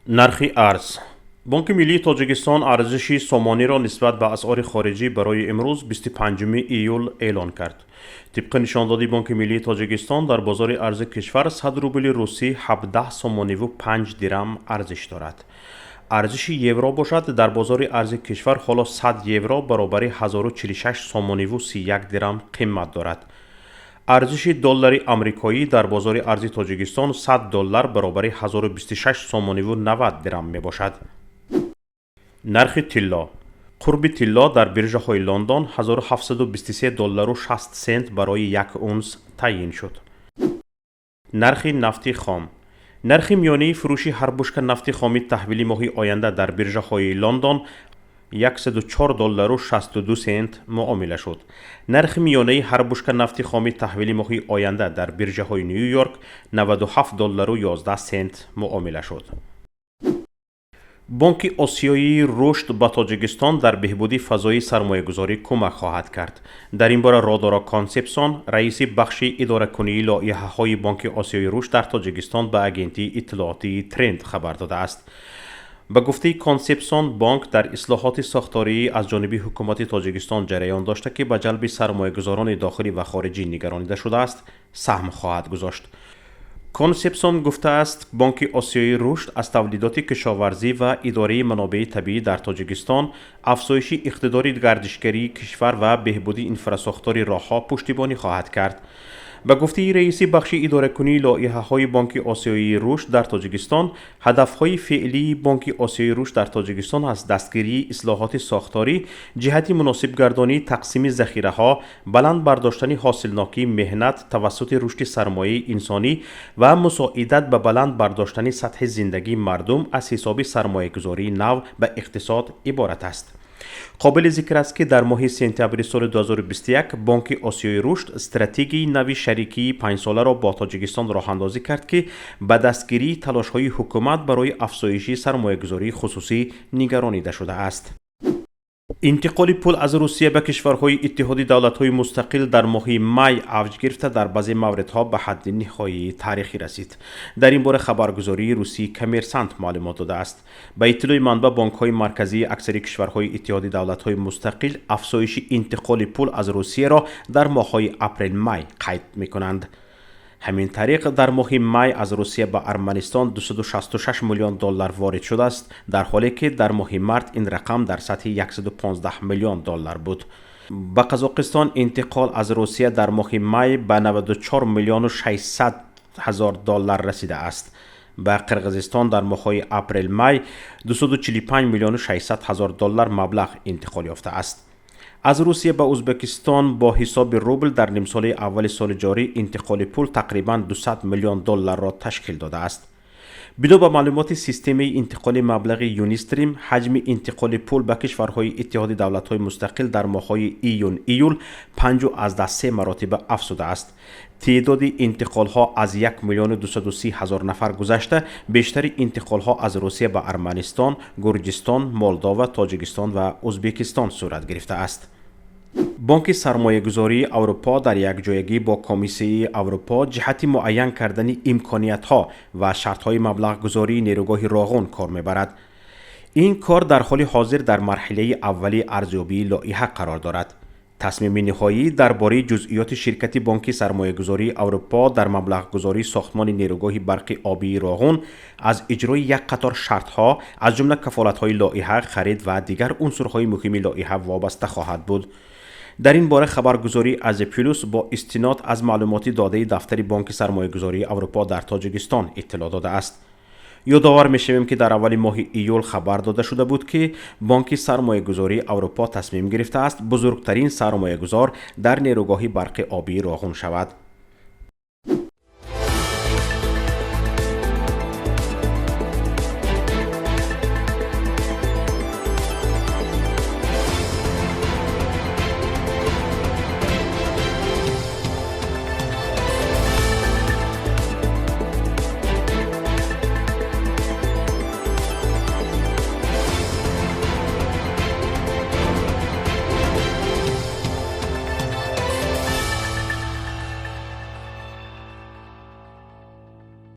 Нархи арз. Бонки миллии Тоҷикистон арзиши сомониро нисбат ба асъори хориҷӣ барои имрӯз, 25 июл, эълон кард. Тибқи нишондоди Бонки миллии Тоҷикистон, дар бозори арзи кишвар 100 рубли русӣ 17 сомониву 5 дирам арзиш дорад. Арзиши евро бошад, дар бозори арзи кишвар ҳоло 100 евро баробари 1046 сомониву 31 дирам қимат дорад. Арзиши доллари амрикоӣ дар бозори арзи Тоҷикистон 100 доллар баробари 1026 сомониву 90 дирам мебошад. Нархи тилло. Қурби тилло дар биржаҳои Лондон 1723 доллару 60 сент барои як унс таъйин шуд. Нархи нафти хом. Нархи миёнаи фурӯши ҳар бушка нафти хоми таҳвили моҳи оянда дар биржаҳои Лондон 104 доллару 62 сент муомила шуд. Нархи миёнаи ҳар бушка нафти хоми таҳвили моҳи оянда дар биржаҳои Ню Йорк 97 доллару 11 сент муомила шуд. Бонки Осиёии Рушд ба Тоҷикистон дар беҳбуди фазои сармоягузорӣ кӯмак хоҳад кард. Дар ин бора Родоро Консепсон, раиси бахши идоракунии лоиҳаҳои Бонки Осиёи Рушд дар Тоҷикистон, ба агентии иттилоотии Тренд хабар додааст. Ба гуфтаи Консепсон, бонк дар ислоҳоти сохторӣ аз ҷониби ҳукумати Тоҷикистон ҷараён дошта, ки ба ҷалби сармоягузорони дохилӣ ва хориҷӣ нигаронида шудааст, саҳм хоҳад гузошт. Консепсон гуфтааст, Бонки Осиёи Рушд аз тавлидоти кишоварзӣ ва идораи манобеи табиӣ дар Тоҷикистон, афзоиши иқтидори гардишгарии кишвар ва беҳбуди инфрасохтори роҳҳо пуштибонӣ хоҳад кард. Ба гуфтаи раиси бахши идоракунии лоиҳаҳои Бонки Осиёии Рушд дар Тоҷикистон, ҳадафҳои феълии Бонки Осиёи Рушд дар Тоҷикистон аз дастгирии ислоҳоти сохторӣ ҷиҳати муносибгардонии тақсими захираҳо, баланд бардоштани ҳосилнокии меҳнат тавассути рушди сармояи инсонӣ ва мусоидат ба баланд бардоштани сатҳи зиндагии мардум аз ҳисоби сармоягузории нав ба иқтисод иборат аст. Қобили зикр аст, ки дар моҳи сентябри соли 2021 Бонки Осиёи Рушд стратегияи нави шарикии панҷсоларо бо Тоҷикистон роҳандозӣ кард, ки ба дастгирии талошҳои ҳукумат барои афзоиши сармоягузории хусусӣ нигаронида шудааст. Интиқоли пул аз Русия ба кишварҳои Иттиҳоди Давлатҳои Мустақил дар моҳи май авҷ гирифта, дар баъзе мавридҳо ба ҳадди ниҳоии таърихӣ расид. Дар ин бора хабаргузории русии Коммерсант маълумот додааст. Ба иттилои манбаъ, бонкҳои марказии аксари кишварҳои Иттиҳоди Давлатҳои Мустақил афзоиши интиқоли пул аз Русияро дар моҳҳои апрел-май қайд мекунанд. Ҳамин тариқ, дар моҳи май аз Русия ба Арманистон 266 миллион доллар ворид шудааст, дар ҳоле ки дар моҳи март ин рақам дар сатҳи 115 миллион доллар буд. Ба Қазоқистон интиқол аз Русия дар моҳи май ба 94 миллиону 600 ҳазор доллар расидааст. Ба Қирғизистон дар моҳҳои апрел-май 245 миллиону 600 ҳазор доллар маблағ интиқол ёфтааст. Аз Русия ба Ӯзбекистон бо ҳисоби рубл дар нимсолаи аввали соли ҷорӣ интиқоли пул тақрибан 200 миллион долларро ташкил додааст. Бино ба маълумоти системаи интиқоли маблағи Юнистрим, ҳаҷми интиқоли пул ба кишварҳои Иттиҳоди Давлатҳои Мустақил дар моҳҳои июн июл 5,3 маротиба афзудааст. Теъдоди интиқолҳо аз 1 миллиону 230 ҳазор нафар гузашта, бештари интиқолҳо аз Русия ба Арманистон, Гурҷистон, Молдова, Тоҷикистон ва Ӯзбекистон сурат гирифтааст. Бонки Сармоягузории Аврупо дар якҷоягӣ бо Комиссияи Аврупо ҷиҳати муайян кардани имкониятҳо ва шартҳои маблағгузории нерӯгоҳи Роғун кор мебарад. Ин кор дар ҳоли ҳозир дар марҳилаи аввали арзёбии лоиҳа қарор дорад. Тасмими ниҳоӣ дар бораи ҷузъиёти ширкати Бонки Сармоягузории Аврупо дар маблағгузории сохтмони нерӯгоҳи барқи обии Роғун аз иҷрои як қатор шартҳо, аз ҷумла кафолатҳои лоиҳа, харид ва дигар унсурҳои муҳими лоиҳа вобаста хоҳад буд. Дар ин бора хабаргузории Азия Плюс бо истинод аз маълумоти додаи дафтари Бонки Сармоягузории Аврупо дар Тоҷикистон иттилоъ додааст. Ёдовар мешавем, ки дар аввали моҳи июл хабар дода шуда буд, ки Бонки Сармоягузории Аврупо тасмим гирифтааст бузургтарин сармоягузор дар нерӯгоҳи барқи обии Роғун шавад.